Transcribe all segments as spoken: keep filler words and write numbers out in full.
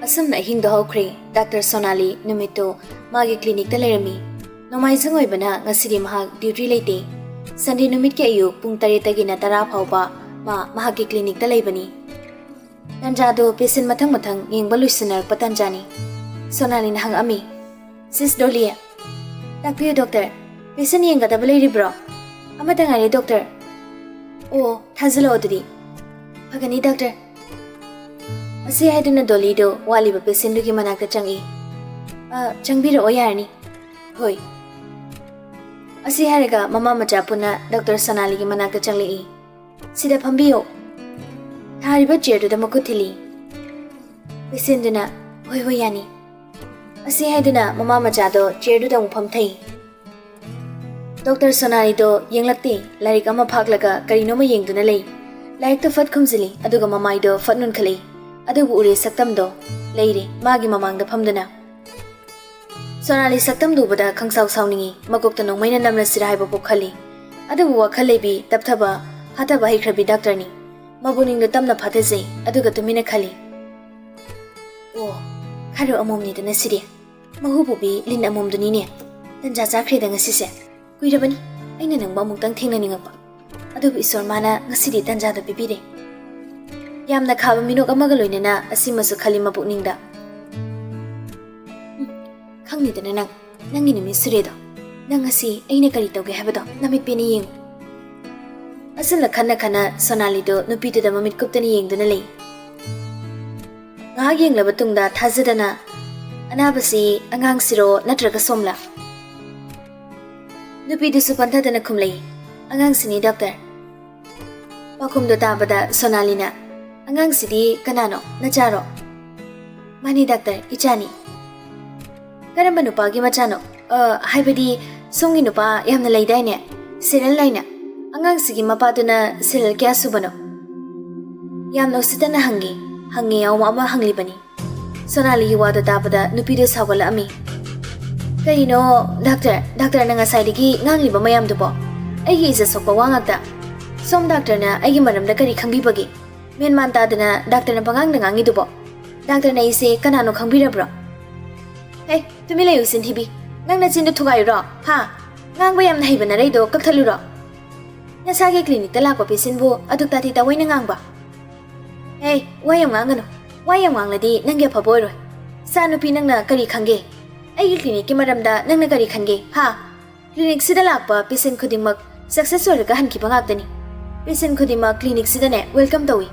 ꯑꯁꯨꯝꯅ ꯑꯍꯤꯡꯗꯣ ꯍꯧꯈ꯭ꯔꯦ꯫ ꯗꯥꯛꯇꯔ ꯁꯣꯅꯥꯂꯤ ꯅꯨꯃꯤꯠꯇꯨ ꯃꯥꯒꯤ ꯀ꯭ꯂꯤꯅꯤꯛꯇ ꯂꯩꯔꯝꯃꯤ꯫ ꯅꯣꯡꯃꯥꯏꯖꯤꯡ ꯑꯣꯏꯕꯅ ꯉꯁꯤꯗꯤ ꯃꯍꯥꯛ ꯗ꯭ꯌꯨꯇꯤ ꯂꯩꯇꯦ꯫ ꯁꯟꯗꯦ ꯅꯨꯃꯤꯠꯀꯤ ꯑꯌꯨꯛ ꯄꯨꯡ ꯇꯔꯦꯠꯇꯒꯤꯅ ꯇꯔꯥ ꯐꯥꯎꯕ ꯃꯥ ꯃꯍꯥꯛꯀꯤ ꯀ꯭ꯂꯤꯅꯤꯛꯇ ꯂꯩꯕꯅꯤ꯫ ꯇꯟꯖꯥꯗꯣ ꯄꯦꯁꯦꯟ ꯃꯊꯪ ꯃꯊꯪ ꯌꯦꯡꯕ ꯂꯣꯏꯁꯤꯟꯅꯔꯛꯄ ꯇꯟꯖꯥꯅꯤ꯫ ꯁꯣꯅꯥꯂꯤꯅ ꯍꯪꯉꯛꯑꯝꯃꯤ, "ꯁꯤꯁ ꯗꯣꯂꯤ, ꯇꯥꯛꯄꯤꯌꯨ ꯗꯣꯛꯇꯔ, ꯄꯦꯁꯦꯟ ꯌꯦꯡꯒꯗꯕ ꯂꯩꯔꯤꯕ꯭ꯔꯣ?" "ꯑꯃꯇ ꯉꯥꯏꯔꯦ ꯗꯣꯛꯇꯔ꯫" "ꯑꯣ, ꯊꯥꯖꯤꯜꯂꯛꯑꯣ ꯑꯗꯨꯗꯤ꯫" "ꯐꯒꯅꯤ ꯗꯥꯛꯇꯔ꯫" ꯑꯁꯤ ꯍꯥꯏꯗꯨꯅ ꯗꯣꯂꯤꯗꯣ ꯋꯥꯠꯂꯤꯕ ꯄꯦꯁꯦꯟꯗꯨꯒꯤ ꯃꯅꯥꯛꯇ ꯆꯪꯉꯛꯏ꯫ "ꯑ, ꯆꯪꯕꯤꯔꯛꯑꯣ ꯌꯥꯔꯅꯤ꯫" "ꯍꯣꯏ꯫" ꯑꯁꯤ ꯍꯥꯏꯔꯒ ꯃꯃꯥ ꯃꯆꯥ ꯄꯨꯟꯅ ꯗꯥꯛꯇꯔ ꯁꯣꯅꯥꯂꯤꯒꯤ ꯃꯅꯥꯛꯇ ꯆꯪꯂꯛꯏ꯫ "ꯁꯤꯗ ꯐꯝꯕꯤꯌꯣ꯫" ꯊꯥꯔꯤꯕ ꯆꯤꯌꯔꯗꯨꯗ ꯃꯈꯨꯠ ꯊꯤꯜꯂꯤ꯫ ꯄꯦꯁꯦꯟꯗꯨꯅ, "ꯍꯣꯏ, ꯍꯣꯏ, ꯌꯥꯅꯤ꯫" ꯑꯁꯤ ꯍꯥꯏꯗꯨꯅ ꯃꯃꯥ ꯃꯆꯥꯗꯣ ꯆꯤꯌꯔꯗꯨꯗ ꯑꯃꯨꯛ ꯐꯝꯊꯩ꯫ ꯗꯣꯛꯇꯔ ꯁꯣꯅꯥꯂꯤꯗꯣ ꯌꯦꯡꯂꯛꯇꯦ꯫ ꯂꯥꯏꯔꯤꯛ ꯑꯃ ꯐꯥꯛꯂꯒ ꯀꯔꯤꯅꯣꯃ ꯌꯦꯡꯗꯨꯅ ꯂꯩ꯫ ꯂꯥꯏꯔꯤꯛꯇꯣ ꯐꯠ ꯈꯨꯝꯖꯤꯜꯂꯤ, ꯑꯗꯨꯒ ꯃꯃꯥꯏꯗꯣ ꯐꯠ ꯅꯣꯟꯈꯠꯂꯛꯏ꯫ ꯑꯗꯨꯕꯨ ꯎꯔꯦ ꯁꯛꯇꯝꯗꯣ ꯂꯩꯔꯦ ꯃꯥꯒꯤ ꯃꯃꯥꯡꯗ ꯐꯝꯗꯨꯅ꯫ ꯁꯣꯅꯥꯂꯤ ꯁꯛꯇꯝꯗꯨ ꯎꯕꯗ ꯈꯪꯁꯥꯎ ꯁꯥꯎꯅꯤꯡꯉꯤ꯫ ꯃꯀꯣꯛꯇ ꯅꯣꯡꯃꯩꯅ ꯅꯝꯂꯁꯤꯔꯥ ꯍꯥꯏꯕ ꯄꯣꯛ ꯈꯜꯂꯤ꯫ ꯑꯗꯨꯕꯨ ꯋꯥꯈꯜ ꯂꯩꯕꯤ, ꯇꯞꯊꯕ, ꯐꯥꯊꯕ ꯍꯩꯈ꯭ꯔꯕꯤ ꯗꯥꯛꯇꯔꯅꯤ꯫ ꯃꯄꯨꯛꯅꯤꯡꯗꯣ ꯇꯞꯅ ꯐꯥꯊꯖꯩ, ꯑꯗꯨꯒ ꯇꯨꯃꯤꯟꯅ ꯈꯜꯂꯤ, "ꯑꯣ, ꯈꯔ ꯑꯃꯣꯝꯅꯤꯗꯅ ꯁꯤꯗꯤ꯫ ꯃꯍꯨ ꯄꯨꯕꯤ ꯂꯤꯟ ꯑꯃꯣꯝꯗꯨꯅꯤꯅꯦ꯫ ꯇꯟꯖꯥ ꯆꯥꯈ꯭ꯔꯦꯗ ꯉꯁꯤꯁꯦ꯫ ꯀꯨꯏꯔꯕꯅꯤ ꯑꯩꯅ ꯅꯪꯕꯨ ꯑꯃꯨꯛꯇꯪ ꯊꯦꯡꯅꯅꯤꯡꯉꯛꯄ꯫ ꯑꯗꯨꯕꯨ ꯏꯁꯣꯔ ꯃꯥꯅ ꯉꯁꯤꯗꯤ ꯇꯟꯖꯥꯗꯣ ꯄꯤꯕꯤꯔꯦ꯫" ꯌꯥꯝꯅ ꯈꯥꯕ ꯃꯤꯅꯣꯛ ꯑꯃꯒ ꯂꯣꯏꯅꯅ ꯑꯁꯤꯃꯁꯨ ꯈꯜꯂꯤ ꯃꯄꯨꯛꯅꯤꯡꯗ꯫ "ꯎꯝ, ꯈꯪꯅꯤꯗꯅ ꯅꯪ, ꯅꯪꯒꯤ ꯅꯨꯃꯤꯠ ꯁꯨꯔꯦꯗꯣ꯫ ꯅꯪ ꯉꯁꯤ ꯑꯩꯅ ꯀꯔꯤ ꯇꯧꯒꯦ ꯍꯥꯏꯕꯗꯣ ꯅꯃꯤꯠ ꯄꯦꯟꯅ ꯌꯦꯡꯉꯨ꯫" ꯑꯁꯨꯝꯅ ꯈꯟꯅ ꯈꯟꯅ ꯁꯣꯅꯥꯂꯤꯗꯣ ꯅꯨꯄꯤꯗꯨꯗ ꯃꯃꯤꯠ ꯀꯨꯞꯇꯅ ꯌꯦꯡꯗꯨꯅ ꯂꯩ꯫ ꯉꯥꯏꯍꯥꯛ ꯌꯦꯡꯂꯕ ꯇꯨꯡꯗ ꯊꯥꯖꯗꯅ, "ꯑꯅꯥꯕꯁꯤ ꯑꯉꯥꯡꯁꯤꯔꯣ ꯅꯠꯇ꯭ꯔꯒ ꯁꯣꯝꯂꯥ?" ꯅꯨꯄꯤꯗꯨꯁꯨ ꯄꯟꯊꯗꯅ ꯈꯨꯝꯂꯛꯏ, "ꯑꯉꯥꯡꯁꯤꯅꯤ ꯗꯣꯛꯇꯔ꯫" ꯄꯥꯎꯈꯨꯝꯗꯣ ꯇꯥꯕꯗ ꯁꯣꯅꯥꯂꯤꯅ, "ꯑꯉꯥꯡꯁꯤꯗꯤ ꯀꯅꯥꯅꯣ? ꯅꯆꯥꯔꯣ?" "ꯃꯥꯅꯤ ꯗꯥꯛꯇꯔ, ꯏꯆꯥꯅꯤ꯫" "ꯀꯔꯝꯕ ꯅꯨꯄꯥꯒꯤ ꯃꯆꯥꯅꯣ? ꯑ, ꯍꯥꯏꯕꯗꯤ ꯁꯣꯝꯒꯤ ꯅꯨꯄꯥ ꯌꯥꯝꯅ ꯂꯩꯗꯥꯏꯅꯦ, ꯁꯦꯔꯦꯜ ꯅꯥꯏꯅ? ꯑꯉꯥꯡꯁꯤꯒꯤ ꯃꯄꯥꯗꯨꯅ ꯁꯦꯔꯦꯜ ꯀꯌꯥ ꯁꯨꯕꯅꯣ?" ꯌꯥꯝꯅ ꯎꯁꯤꯠꯇꯅ ꯍꯪꯉꯤ꯫ ꯍꯪꯉꯦ ꯌꯥꯎꯕ ꯑꯃ ꯍꯪꯂꯤꯕꯅꯤ꯫ ꯁꯣꯅꯥꯂꯤꯒꯤ ꯋꯥꯗꯣ ꯇꯥꯕꯗ ꯅꯨꯄꯤꯗꯨ ꯁꯥꯎꯒꯠꯂꯛꯑꯝꯃꯤ꯫ "ꯀꯔꯤꯅꯣ ꯗꯥꯛꯇꯔ, ꯗꯥꯛꯇꯔꯅ ꯉꯁꯥꯏꯗꯒꯤ ꯉꯥꯡꯂꯤꯕ ꯃꯌꯥꯝꯗꯨꯕꯣ? ꯑꯩꯒꯤ ꯏꯖꯠ ꯁꯣꯛꯄ ꯋꯥ ꯉꯥꯛꯇ꯫ ꯁꯣꯝ ꯗꯥꯛꯇꯔꯅ ꯑꯩꯒꯤ ꯃꯔꯝꯗ ꯀꯔꯤ ꯈꯪꯕꯤꯕꯒꯦ? ꯃꯦꯟ ꯃꯥꯟ ꯇꯥꯗꯅ ꯗꯥꯛꯇꯔꯅ ꯄꯉꯥꯡꯗ ꯉꯥꯡꯉꯤꯗꯨꯕꯣ?" ꯗꯥꯛꯇꯔꯅ ꯑꯩꯁꯦ ꯀꯅꯥꯅꯣ ꯈꯪꯕꯤꯔꯕ꯭ꯔꯣ? ꯍꯦ, ꯇꯨꯃꯤꯟ ꯂꯩꯌꯨ, ꯆꯤꯟꯊꯤꯕꯤ꯫ ꯅꯪ ꯅꯆꯤꯟꯗꯣ ꯊꯨꯒꯥꯏꯌꯨꯔꯣ? ꯍꯥ? ꯉꯥꯡꯕ ꯌꯥꯝꯅ ꯍꯩꯕ ꯅꯔꯩꯗꯣ ꯀꯛꯊꯠꯂꯨꯔꯣ? ꯅꯁꯥꯒꯤ ꯀ꯭ꯂꯤꯅꯤꯛꯇ ꯂꯥꯛꯄ ꯄꯦꯁꯦꯟꯕꯨ ꯑꯗꯨꯛ ꯇꯥꯊꯤ ꯇꯥꯑꯣꯏꯅ ꯉꯥꯡꯕ? ꯍꯦ, ꯋꯥ ꯌꯥꯝ ꯉꯥꯡꯒꯅꯨ꯫ ꯋꯥ ꯌꯥꯝ ꯉꯥꯡꯂꯗꯤ ꯅꯪꯒꯤ ꯑꯐꯕ ꯑꯣꯏꯔꯣꯏ꯫ ꯏꯆꯥ ꯅꯨꯄꯤ, ꯅꯪꯅ ꯀꯔꯤ ꯈꯪꯒꯦ? ꯑꯩꯒꯤ ꯀ꯭ꯂꯤꯅꯤꯛꯀꯤ ꯃꯔꯝꯗ ꯅꯪꯅ ꯀꯔꯤ ꯈꯟꯒꯦ? ꯍꯥ? ꯀ꯭ꯂꯤꯅꯤꯛꯁꯤꯗ ꯂꯥꯛꯄ ꯄꯦꯁꯦꯟ ꯈꯨꯗꯤꯡꯃꯛ ꯁꯛꯁꯦꯁ ꯑꯣꯏꯔꯒ ꯍꯟꯈꯤꯕ ꯉꯥꯛꯇꯅꯤ꯫ ꯄꯦꯁꯦꯟ ꯈꯨꯗꯤꯡꯃꯛ ꯀ꯭ꯂꯤꯅꯤꯛꯁꯤꯗꯅꯦ ꯋꯦꯜꯀꯝ ꯇꯧꯏ꯫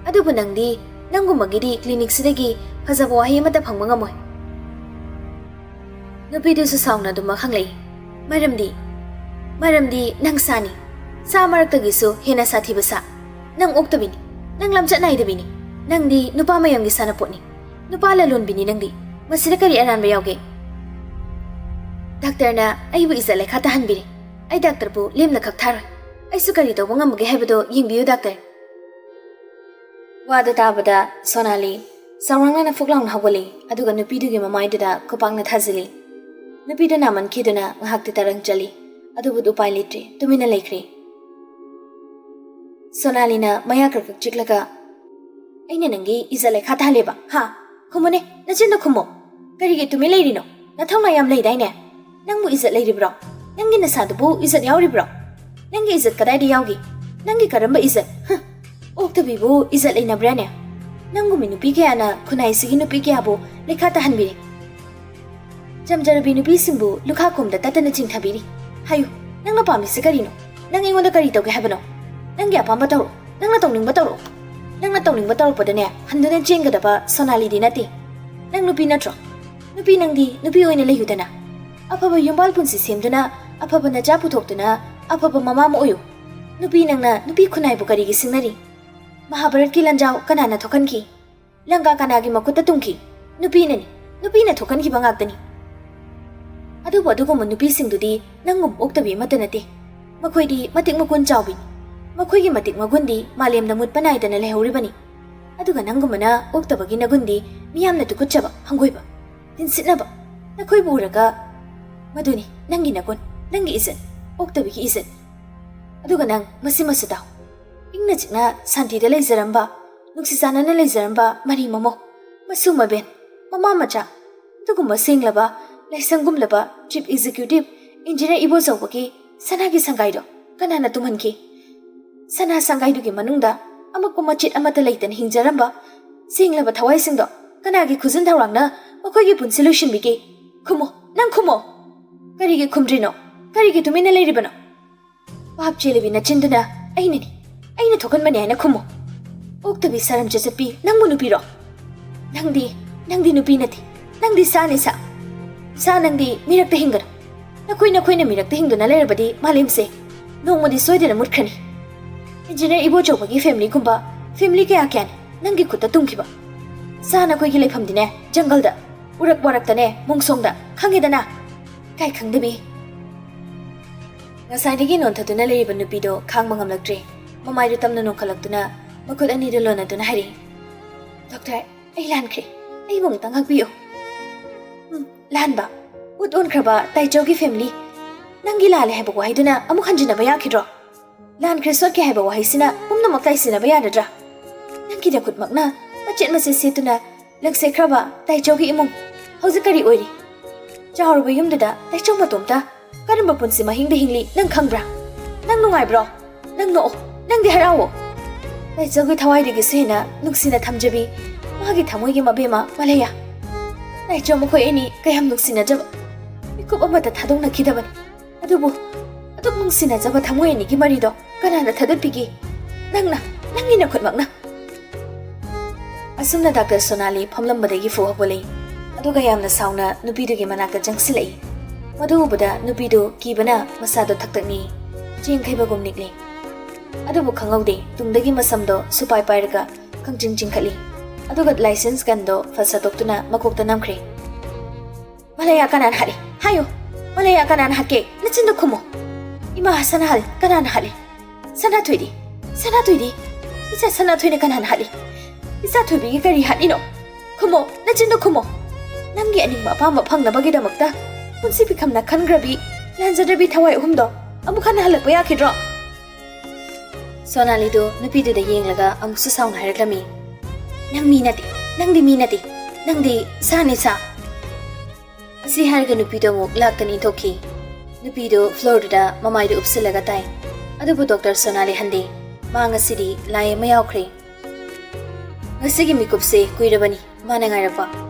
ꯑꯗꯨꯕꯨ ꯅꯪꯗꯤ, ꯅꯪꯒꯨꯝꯕꯒꯤꯗꯤ ꯀ꯭ꯂꯤꯅꯤꯛꯁꯤꯗꯒꯤ ꯐꯖꯕ ꯋꯥꯍꯩ ꯑꯃꯠꯇ ꯐꯪꯕ ꯉꯝꯃꯣꯏ꯫ ꯅꯨꯄꯤꯗꯨꯁꯨ ꯁꯥꯎꯅ ꯑꯗꯨꯃꯛ ꯍꯪꯂꯛꯏ꯫ ꯃꯔꯝꯗꯤ, ꯃꯔꯝꯗꯤ ꯅꯪ ꯁꯥꯅꯤ꯫ ꯁꯥ ꯃꯔꯛꯇꯒꯤꯁꯨ ꯍꯦꯟꯅ ꯁꯥꯊꯤꯕ ꯁꯥ꯫ ꯅꯪ ꯑꯣꯛꯇꯕꯤꯅꯤ꯫ ꯅꯪ ꯂꯝꯆꯠ ꯅꯥꯏꯗꯕꯤꯅꯤ꯫ ꯅꯪꯗꯤ ꯅꯨꯄꯥ ꯃꯌꯥꯝꯒꯤ ꯁꯥꯟꯅꯄꯣꯠꯅꯤ꯫ ꯅꯨꯄꯥ ꯂꯂꯣꯟꯕꯤꯅꯤ ꯅꯪꯗꯤ꯫ ꯃꯁꯤꯗ ꯀꯔꯤ ꯑꯔꯥꯟꯕ ꯌꯥꯎꯒꯦ? ꯗꯥꯛꯇꯔꯅ ꯑꯩꯕꯨ ꯏꯖꯠ ꯂꯩꯈꯥ ꯇꯥꯍꯟꯕꯤꯔꯦ꯫ ꯑꯩ ꯗꯥꯛꯇꯔꯕꯨ ꯂꯦꯝꯅ ꯈꯛ ꯊꯥꯔꯣꯏ꯫ ꯑꯩꯁꯨ ꯀꯔꯤ ꯇꯧꯕ ꯉꯝꯕꯒꯦ ꯍꯥꯏꯕꯗꯨ ꯌꯦꯡꯕꯤꯌꯨ, ꯗꯥꯛꯇꯔ꯫ ꯋꯥꯗꯨ ꯇꯥꯕꯗ ꯁꯣꯅꯥꯂꯤ ꯆꯥꯎꯔꯥꯛꯅꯅ ꯐꯨꯛ ꯂꯥꯎꯅ ꯍꯧꯒꯠꯂꯤ, ꯑꯗꯨꯒ ꯅꯨꯄꯤꯗꯨꯒꯤ ꯃꯃꯥꯏꯗꯨꯗ ꯈꯨꯄꯥꯛꯅ ꯊꯥꯖꯤꯜꯂꯤ꯫ ꯅꯨꯄꯤꯗꯨ ꯅꯥꯃꯟꯈꯤꯗꯨꯅ ꯉꯥꯏꯍꯥꯛꯇꯤ ꯇꯔꯪ ꯆꯠꯂꯤ, ꯑꯗꯨꯕꯨ ꯎꯄꯥꯏ ꯂꯩꯇ꯭ꯔꯦ, ꯇꯨꯃꯤꯟꯅ ꯂꯩꯈ꯭ꯔꯦ꯫ ꯁꯣꯅꯥꯂꯤꯅ ꯃꯌꯥ ꯀ꯭ꯔꯛ ꯀ꯭ꯔꯛ ꯆꯤꯛꯂꯒ, "ꯑꯩꯅ ꯅꯪꯒꯤ ꯏꯖꯠ ꯂꯩꯈꯥ ꯇꯥꯍꯜꯂꯦꯕ, ꯍꯥ? ꯈꯨꯝꯃꯨꯅꯦ, ꯅꯆꯤꯟꯗꯣ ꯈꯨꯝꯃꯣ꯫ ꯀꯔꯤꯒꯤ ꯇꯨꯃꯤꯟ ꯂꯩꯔꯤꯅꯣ? ꯅꯊꯧꯅꯥ ꯌꯥꯝ ꯂꯩꯗꯥꯏꯅꯦ? ꯅꯪꯕꯨ ꯏꯖꯠ ꯂꯩꯔꯤꯕ꯭ꯔꯣ? ꯅꯪꯒꯤ ꯅꯁꯥꯗꯨꯕꯨ ꯏꯖꯠ ꯌꯥꯎꯔꯤꯕ꯭ꯔꯣ? ꯅꯪꯒꯤ ꯏꯖꯠ ꯀꯗꯥꯏꯗ ꯌꯥꯎꯒꯦ? ꯅꯪꯒꯤ ꯀꯔꯝꯕ ꯏꯖꯠ? ꯍ! ꯑꯣꯛꯇꯕꯤꯕꯨ ꯏꯖꯠ ꯂꯩꯅꯕ꯭ꯔꯥꯅꯦ? ꯅꯪꯒꯨꯝꯕ ꯅꯨꯄꯤ ꯀꯌꯥꯅ ꯈꯨꯟꯅꯥꯏꯁꯤꯒꯤ ꯅꯨꯄꯤ ꯀꯌꯥꯕꯨ ꯂꯩꯈꯥ ꯇꯥꯍꯟꯕꯤꯔꯦ꯫ ꯆꯝꯖꯔꯕꯤ ꯅꯨꯄꯤꯁꯤꯡꯕꯨ ꯂꯨꯈꯥ ꯈꯣꯝꯗ ꯇꯠꯇꯅ ꯆꯤꯡꯊꯕꯤꯔꯤ꯫ ꯍꯥꯏꯌꯨ, ꯅꯪꯅ ꯄꯥꯝꯃꯤꯁꯤ ꯀꯔꯤꯅꯣ? ꯅꯪ ꯑꯩꯉꯣꯟꯗ ꯀꯔꯤ ꯇꯧꯒꯦ ꯍꯥꯏꯕꯅꯣ? ꯅꯪꯒꯤ ꯑꯄꯥꯝꯕ ꯇꯧꯔꯣ꯫ ꯅꯪꯅ ꯇꯧꯅꯤꯡꯕ ꯇꯧꯔꯣ꯫ ꯅꯪꯅ ꯇꯧꯅꯤꯡꯕ ꯇꯧꯔꯛꯄꯗꯅꯦ, ꯍꯟꯗꯨꯅ ꯆꯦꯟꯒꯗꯕ ꯁꯣꯅꯥꯂꯤꯗꯤ ꯅꯠꯇꯦ꯫ ꯅꯪ ꯅꯨꯄꯤ ꯅꯠꯇ꯭ꯔꯣ? ꯅꯨꯄꯤ ꯅꯪꯗꯤ ꯅꯨꯄꯤ ꯑꯣꯏꯅ ꯂꯩꯌꯨꯗꯅ꯫ ꯑꯐꯕ ꯌꯨꯝꯕꯥꯜ ꯄꯨꯟꯁꯤ ꯁꯦꯝꯗꯨꯅ, ꯑꯐꯕ ꯅꯆꯥ ꯄꯨꯊꯣꯛꯇꯨꯅ, ꯑꯐꯕ ꯃꯃꯥ ꯑꯃ ꯑꯣꯏꯌꯨ꯫ ꯅꯨꯄꯤ ꯅꯪꯅ ꯅꯨꯄꯤ ꯈꯨꯟꯅꯥꯏꯕꯨ ꯀꯔꯤꯒꯤ ꯁꯤꯡꯅꯔꯤ? ꯃꯍꯥꯚꯥꯔꯠꯀꯤ ꯂꯥꯟꯖꯥꯎ ꯀꯅꯥꯅ ꯊꯣꯛꯍꯟꯈꯤ? ꯂꯪꯀꯥ ꯀꯅꯥꯒꯤ ꯃꯈꯨꯠꯇ ꯇꯨꯝꯈꯤ? ꯅꯨꯄꯤꯅꯅꯤ꯫ ꯅꯨꯄꯤꯅ ꯊꯣꯛꯍꯟꯈꯤꯕ ꯉꯥꯛꯇꯅꯤ꯫ ꯑꯗꯨꯕꯨ ꯑꯗꯨꯒꯨꯝꯕ ꯅꯨꯄꯤꯁꯤꯡꯗꯨꯗꯤ ꯅꯪꯒꯨꯝ ꯑꯣꯛꯇꯕꯤ ꯑꯃꯠꯇ ꯅꯠꯇꯦ꯫ ꯃꯈꯣꯏꯗꯤ ꯃꯇꯤꯛ ꯃꯒꯨꯟ ꯆꯥꯎꯕꯤꯅꯤ꯫ ꯃꯈꯣꯏꯒꯤ ꯃꯇꯤꯛ ꯃꯒꯨꯟꯗꯤ ꯃꯥꯂꯦꯝꯗ ꯃꯨꯠꯄ ꯅꯥꯏꯗꯅ ꯂꯩꯍꯧꯔꯤꯕꯅꯤ꯫ ꯑꯗꯨꯒ ꯅꯪꯒꯨꯝꯕꯅ ꯑꯣꯛꯇꯕꯒꯤ ꯅꯒꯨꯟꯗꯤ ꯃꯤꯌꯥꯝꯅ ꯇꯨꯀꯠꯆꯕ, ꯍꯪꯒꯣꯏꯕ, ꯇꯤꯟꯁꯤꯠꯅꯕ꯫ ꯅꯈꯣꯏꯕꯨ ꯎꯔꯒ, "ꯃꯗꯨꯅꯤ ꯅꯪꯒꯤ ꯅꯒꯨꯟ, ꯅꯪꯒꯤ ꯏꯖꯠ, ꯑꯣꯛꯇꯕꯤꯒꯤ ꯏꯖꯠ"꯫ ꯑꯗꯨꯒ ꯅꯪ ꯃꯁꯤꯃꯁꯨ ꯇꯥꯎ꯫ ꯏꯪꯅ ꯆꯤꯛꯅ ꯁꯥꯟꯇꯤꯗ ꯂꯩꯖꯔꯝꯕ, ꯅꯨꯡꯁꯤ ꯆꯥꯟꯅꯅ ꯂꯩꯖꯔꯝꯕ ꯃꯔꯤ ꯃꯃꯧ, ꯃꯁꯨ ꯃꯕꯦꯟ, ꯃꯃꯥ ꯃꯆꯥ, ꯑꯗꯨꯒꯨꯝꯕ ꯁꯦꯡꯂꯕ, ꯂꯥꯏꯁꯪꯒꯨꯝꯂꯕ Chief Executive Engineer ꯏꯕꯣꯆꯧꯕꯒꯤ ꯁꯅꯥꯒꯤ ꯁꯪꯒꯥꯏꯗꯣ ꯀꯅꯥꯅ ꯇꯨꯝꯍꯟꯈꯤ? ꯁꯅꯥ ꯁꯪꯒꯥꯏꯗꯨꯒꯤ ꯃꯅꯨꯡꯗ ꯑꯃꯛꯄ ꯃꯆꯦꯠ ꯑꯃꯠꯇ ꯂꯩꯇꯅ ꯍꯤꯡꯖꯔꯝꯕ ꯁꯦꯡꯂꯕ ꯊꯋꯥꯏꯁꯤꯡꯗꯣ ꯀꯅꯥꯒꯤ ꯈꯨꯖꯤꯟ ꯊꯧꯔꯥꯡꯅ ꯃꯈꯣꯏꯒꯤ ꯄꯨꯟꯁꯤ ꯂꯣꯏꯁꯤꯟꯕꯤꯒꯦ? ꯈꯨꯝꯃꯣ, ꯅꯪ ꯈꯨꯝꯃꯣ꯫ ꯀꯔꯤꯒꯤ ꯈꯨꯝꯗ꯭ꯔꯤꯅꯣ? ꯀꯔꯤꯒꯤ ꯇꯨꯃꯤꯟꯅ ꯂꯩꯔꯤꯕꯅꯣ? ꯄꯥꯞ ꯆꯦꯜꯂꯕꯤ ꯅꯆꯤꯟꯗꯨꯅ ꯑꯩꯅꯅꯤ, ꯑꯩꯅ ꯊꯣꯛꯍꯟꯕꯅꯤ ꯍꯥꯏꯅ ꯈꯨꯝꯃꯨ꯫ ꯑꯣꯛꯇꯕꯤ ꯁꯔꯝ ꯆꯠꯆꯠꯄꯤ, ꯅꯪꯕꯨ ꯅꯨꯄꯤꯔꯣ? ꯅꯪꯗꯤ, ꯅꯪꯗꯤ ꯅꯨꯄꯤ ꯅꯠꯇꯦ, ꯅꯪꯗꯤ ꯁꯥꯅꯤ ꯁꯥ꯫ ꯁꯥ ꯅꯪꯗꯤ ꯃꯤꯔꯛꯇ ꯍꯤꯡꯒꯅꯨ꯫ ꯅꯈꯣꯏ ꯅꯈꯣꯏꯅ ꯃꯤꯔꯛꯇ ꯍꯤꯡꯗꯨꯅ ꯂꯩꯔꯕꯗꯤ ꯃꯥꯂꯦꯝꯁꯦ ꯅꯣꯡꯃꯗꯤ ꯁꯣꯏꯗꯅ ꯃꯨꯠꯈ꯭ꯔꯅꯤ꯫ ꯏꯟꯖꯤꯅꯤꯌꯔ ꯏꯕꯣꯆꯧꯕꯒꯤ ꯐꯦꯃꯤꯂꯤꯒꯨꯝꯕ ꯐꯦꯃꯤꯂꯤ ꯀꯌꯥ ꯀꯌꯥꯅꯤ ꯅꯪꯒꯤ ꯈꯨꯠꯇ ꯇꯨꯝꯈꯤꯕ꯫ ꯁꯥ ꯅꯈꯣꯏꯒꯤ ꯂꯩꯐꯝꯗꯤꯅꯦ ꯖꯪꯒꯜꯗ, ꯎꯔꯛ ꯋꯥꯔꯛꯇꯅꯦ, ꯃꯣꯡꯁꯣꯡꯗ, ꯈꯪꯉꯦꯗꯅ? ꯏꯀꯥꯏ ꯈꯪꯗꯕꯤ꯫ ꯉꯁꯥꯏꯗꯒꯤ ꯅꯣꯟꯊꯗꯨꯅ ꯂꯩꯔꯤꯕ ꯅꯨꯄꯤꯗꯣ ꯈꯥꯡꯕ ꯉꯝꯂꯛꯇ꯭ꯔꯦ꯫ ꯃꯃꯥꯏꯗꯨ ꯇꯝꯅ ꯅꯣꯟꯈꯠꯂꯛꯇꯨꯅ ꯃꯈꯨꯠ ꯑꯅꯤꯗꯨ ꯂꯣꯟꯅꯗꯨꯅ ꯍꯥꯏꯔꯛꯏ, "ꯗꯣꯛꯇꯔ, ꯑꯩ ꯂꯥꯟꯈ꯭ꯔꯦ꯫ ꯑꯩꯕꯨ ꯑꯃꯨꯛꯇ ꯉꯥꯛꯄꯤꯌꯨ꯫" "ꯎꯝ, ꯂꯥꯟꯕ? ꯎꯠ ꯑꯣꯟꯈ꯭ꯔꯕ ꯇꯥꯏꯆꯧꯒꯤ ꯐꯦꯃꯤꯂꯤ? ꯅꯪꯒꯤ ꯂꯥꯜꯂꯦ ꯍꯥꯏꯕ ꯋꯥꯍꯩꯗꯨꯅ ꯑꯃꯨꯛ ꯍꯟꯖꯤꯟꯅꯕ ꯌꯥꯈꯤꯗ꯭ꯔꯣ? ꯂꯥꯟꯈ꯭ꯔꯦ ꯁꯣꯠꯈ꯭ꯔꯦ ꯍꯥꯏꯕ ꯋꯥꯍꯩꯁꯤꯅ ꯄꯨꯝꯅꯃꯛ ꯇꯥꯏꯁꯤꯟꯅꯕ ꯌꯥꯔꯗ꯭ꯔꯥ? ꯅꯪꯒꯤ ꯅꯈꯨꯠꯃꯛꯅ ꯃꯆꯦꯠ ꯃꯆꯦꯠ ꯁꯦꯠꯇꯨꯅ ꯂꯪꯁꯦꯠꯈ꯭ꯔꯕ ꯇꯥꯏꯆꯧꯒꯤ ꯏꯃꯨꯡ ꯍꯧꯖꯤꯛ ꯀꯔꯤ ꯑꯣꯏꯔꯤ? ꯆꯥꯎꯔꯕ ꯌꯨꯝꯗꯨꯗ ꯇꯥꯏꯆꯧ ꯃꯇꯣꯝꯇ ꯀꯔꯝꯕ ꯄꯨꯟꯁꯤ ꯃꯍꯤꯡꯗ ꯍꯤꯡꯂꯤ ꯅꯪ ꯈꯪꯕ꯭ꯔꯥ? ꯅꯪ ꯅꯨꯡꯉꯥꯏꯕ꯭ꯔꯣ? ꯅꯪ ꯅꯣꯛꯑꯣ, ꯅꯪꯗꯤ ꯍꯔꯥꯎꯑꯣ꯫ ꯇꯥꯏꯆꯧꯒꯤ ꯊꯋꯥꯏꯗꯒꯤꯁꯨ ꯍꯦꯟꯅ ꯅꯨꯡꯁꯤꯅ ꯊꯝꯖꯕꯤ ꯃꯥꯒꯤ ꯊꯃꯣꯏꯒꯤ ꯃꯕꯦꯝꯃ ꯃꯂꯩꯌꯥ꯫ ꯇꯥꯏꯆꯧ ꯃꯈꯣꯏ ꯑꯅꯤ ꯀꯌꯥꯝ ꯅꯨꯡꯁꯤꯅꯖꯕ, ꯃꯤꯀꯨꯞ ꯑꯃꯇ ꯊꯥꯗꯣꯛꯅꯈꯤꯗꯕꯅꯤ꯫ ꯑꯗꯨꯕꯨ ꯑꯗꯨꯛ ꯅꯨꯡꯁꯤꯅꯖꯕ ꯊꯃꯣꯏ ꯑꯅꯤꯒꯤ ꯃꯔꯤꯗꯣ ꯀꯅꯥꯅ ꯊꯥꯗꯠꯄꯤꯒꯦ? ꯅꯪꯅ, ꯅꯪꯒꯤ ꯅꯈꯨꯠꯃꯛꯅ꯫" ꯑꯁꯨꯝꯅ ꯗꯥꯛꯇꯔ ꯁꯣꯅꯥꯂꯤ ꯐꯝꯂꯝꯕꯗꯒꯤ ꯐꯨ ꯍꯧꯒꯠꯂꯛꯏ꯫ ꯑꯗꯨꯒ ꯌꯥꯝꯅ ꯁꯥꯎꯅ ꯅꯨꯄꯤꯗꯨꯒꯤ ꯃꯅꯥꯛꯇ ꯆꯪꯁꯤꯜꯂꯛꯏ꯫ ꯃꯗꯨ ꯎꯕꯗ ꯅꯨꯄꯤꯗꯨ ꯀꯤꯕꯅ ꯃꯁꯥꯗꯣ ꯊꯛꯇꯛꯅꯤ, ꯆꯦꯡ ꯈꯩꯕꯒꯨꯝ ꯅꯤꯛꯂꯤ꯫ ꯑꯗꯨꯕꯨ ꯈꯪꯍꯧꯗꯦ, ꯇꯨꯡꯗꯒꯤ ꯃꯁꯝꯗꯣ ꯁꯨꯄꯥꯏ ꯄꯥꯏꯔꯒ ꯈꯪꯆꯤꯡ ꯆꯤꯡꯈꯠꯂꯤ꯫ ꯑꯗꯨꯒ ꯂꯥꯏꯁꯦꯟꯁ ꯒꯟꯗꯣ ꯐꯠ ꯁꯠꯇꯣꯛꯇꯨꯅ ꯃꯀꯣꯛꯇ ꯅꯝꯈ꯭ꯔꯦ꯫ "ꯃꯂꯩꯌꯥ ꯀꯅꯥꯅ ꯍꯥꯠꯂꯤ? ꯍꯥꯏꯌꯨ! ꯃꯂꯩꯌꯥ ꯀꯅꯥꯅ ꯍꯥꯠꯀꯦ? ꯅꯆꯤꯟꯗꯣ ꯈꯨꯝꯃꯣ!" "ꯏꯃꯥ ꯁꯅꯥꯍꯜ ꯀꯅꯥꯅ ꯍꯥꯠꯂꯤ? ꯁꯅꯥꯊꯣꯏꯗꯤ? ꯁꯅꯥꯊꯣꯏꯗꯤ? ꯏꯆꯥ ꯁꯅꯥꯊꯣꯏꯅ ꯀꯅꯥꯅ ꯍꯥꯠꯂꯤ? ꯏꯆꯥ ꯊꯣꯏꯕꯤꯒꯤ ꯀꯔꯤ ꯍꯥꯠꯂꯤꯅꯣ? ꯈꯨꯝꯃꯣ! ꯅꯆꯤꯟꯗꯣ ꯈꯨꯝꯃꯣ!" "ꯅꯪꯒꯤ ꯑꯅꯤꯡꯕ ꯑꯄꯥꯝꯕ ꯐꯪꯅꯕꯒꯤꯗꯃꯛꯇ ꯄꯨꯟꯁꯤ ꯄꯤꯈꯝꯅ ꯈꯟꯈ꯭ꯔꯕꯤ ꯂꯥꯟꯖꯗ꯭ꯔꯕꯤ ꯊꯋꯥꯏ ꯑꯍꯨꯝꯗꯣ ꯑꯃꯨꯛ ꯍꯟꯅ ꯍꯜꯂꯛꯄ ꯌꯥꯈꯤꯗ꯭ꯔꯣ?" ꯁꯣꯅꯥꯂꯤꯗꯨ ꯅꯨꯄꯤꯗꯨꯗ ꯌꯦꯡꯂꯒ ꯑꯃꯨꯛꯁꯨ ꯁꯥꯎꯅ ꯍꯥꯏꯔꯛꯂꯝꯃꯤ, "ꯅꯪ ꯃꯤ ꯅꯠꯇꯦ, ꯅꯪꯗꯤ ꯃꯤ ꯅꯠꯇꯦ, ꯅꯪꯗꯤ ꯁꯥꯅꯤ ꯁꯥ꯫ ꯑꯁꯤ ꯍꯥꯏꯔꯒ ꯅꯨꯄꯤꯗꯣ ꯑꯃꯨꯛ ꯂꯥꯛꯇꯅ ꯏꯟꯊꯣꯛꯈꯤ꯫ ꯅꯨꯄꯤꯗꯣ ꯐ꯭ꯂꯣꯔꯗꯨꯗ ꯃꯃꯥꯏꯗꯨ ꯎꯞꯁꯤꯜꯂꯒ ꯇꯥꯏ꯫ ꯑꯗꯨꯕꯨ ꯗꯣꯛꯇꯔ ꯁꯣꯅꯥꯂꯤ ꯍꯟꯗꯦ꯫ ꯃꯥ ꯉꯁꯤꯗꯤ ꯂꯥꯏ ꯑꯃ ꯌꯥꯎꯈ꯭ꯔꯦ꯫ ꯉꯁꯤꯒꯤ ꯃꯤꯀꯨꯞꯁꯦ ꯀꯨꯏꯔꯕꯅꯤ ꯃꯥꯅ ꯉꯥꯏꯔꯛꯄ꯫